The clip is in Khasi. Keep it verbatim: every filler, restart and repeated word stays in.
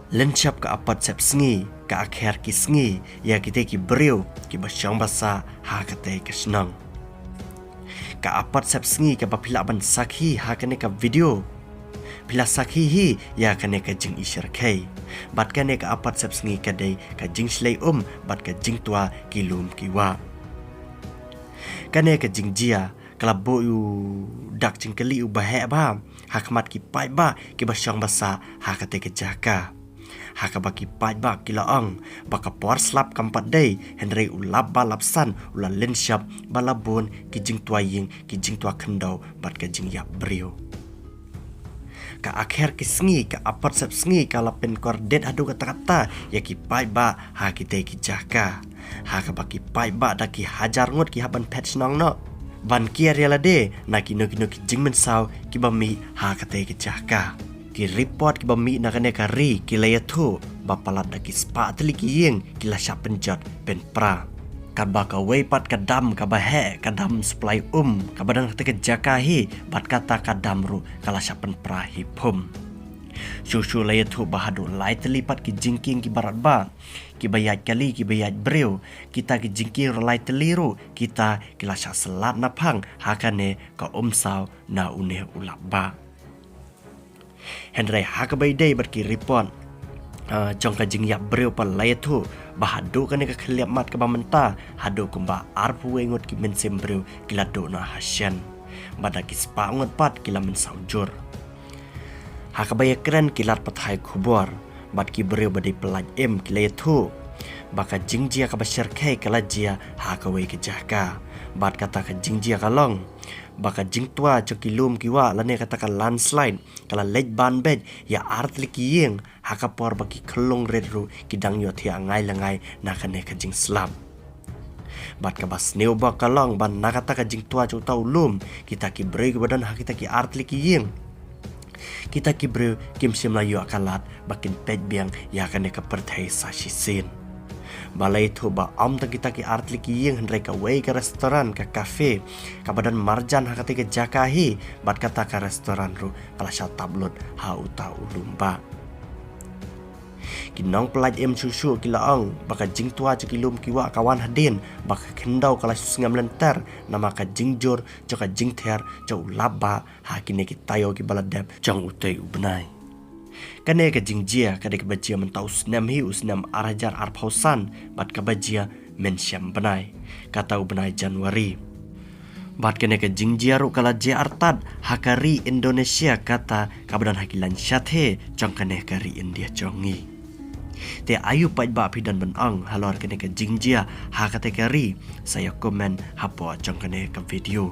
Lynshop ka apot sepsngi, ka akher ki sngi ïa kitei ki briew kiba shong ba sah ha katei ka shnong. Ka apot sepsngi kaba phi lah ban sakhi ha kane ka video, phi la sakhi hi ïa kane ka jingisyrkhei. Bad kane ka apot sepsngi ka dei ka jingshlei um bad ka jingtwa ki lum ki wah. Kane ka jingjia ka la buh ïa u dak jingkylli uba heh bha ha khmat ki paidbah kiba shong ba sah ha katei ka jaka. Ha kaba ki paidbah ki la ong ba ka por slap kam pat dei, hynrei u lapbah lapsan u la lynshop ba la bun ki jingtwa ïing, ki jingtwa khyndew bad ka jingïap briew. Ka akher ki sngi, ka apot sepsngi ka la pynkordit haduh katta katta ïa ki paidbah ha kitei ki jaka. Ha kaba ki paidbah da ki hajar ngut ki hap ban phet shnong noh ban kiar ïa lade na kino kino ki jingmynsaw kiba mih ha katei ka jaka. Ki report kiba mih na kane ka ri ki la ïathuh ba palat da ki spah tylli ki ïing ki la shah pynjot pynpra. Katba kawei pat ka dam kaba heh, ka dam supply um kaba don ha katei ka jaka hi, bad kata ka dam ruh ka la shah pynpra hi phum. Shuh shuh la ïathuh ba haduh lai tylli pat ki jingkieng kiba radbah, kiba ïaid kali, kiba ïaid briew, kita ki jingkieng ruh lai tylli ruh kita ki la shah slad naphang ha kane ka umsaw na une u lapbah. Hynrei ha kaba ïadei bad ki report, ah, jong ka jingïap briew pat la ïathuh ba haduh kane ka khyllipmat kaba mynta, haduh kumba arphew wei ngut ki mynsiem briew ki la duh noh ha shen. Bad da ki spah ngut pat ki la mynsaw jur. Ha kaba ïakren ki lad pathai khubor bad ki briew ba dei pyllait im ki la ïathuh ba ka jingjia kaba syrkhei ka la jia ha kawei ka jaka. Bad kata ka jingjia ka long ba ka jingtwa jong ki lum ki wah lane kata ka landslide ka la leit ban beit ïa ar tylli ki ïing ha ka por ba ki khyllung rit ruh ki dang ïohthiah ngai la ngai na kane ka jingslap. Bad kaba sniew bok ka long ba na kata ka jingtwa jong uta u lum, kita ki briew kiba don ha kita ki ar tylli ki ïing, kita ki briew kim shym la ïoh ka lad ba kin peit biang ïa kane ka pyrthei sa shisien. Ba la ïathuh ba ym tang kita ki ar tylli ki ïing, hynrei kawei ka restaurant, ka cafe kaba don marjan ha katei ka jaka hi, bad kata ka restaurant ruh ka la shah tap lut ha uta u lum bah. Ki nongpyllait im shuh shuh ki la ong ba ka jingtwa jong ki lum ki wah ka wan hadien ba ka khyndew ka la shu sngem lynter namar ka jingjur jong ka jingther jong u lapbah ha kine ki taïew kiba la dep jong utei u bnai. Kane ka jingjia ka dei kaba jia mynta u snem hi, u snem ar hajar arphew san, bad kaba jia mynshem bnai, kata u bnai January. Bad kane ka jingjia ruh ka la jia artat ha ka ri Indonesia, kata kaba don ha ki lain shatei jong kane ka ri India jong ngi. Te aïu paidbah phi don ban ong halor kane ka jingjia ha katei ka ri? Sa ïa comment hapoh jong kane ka video.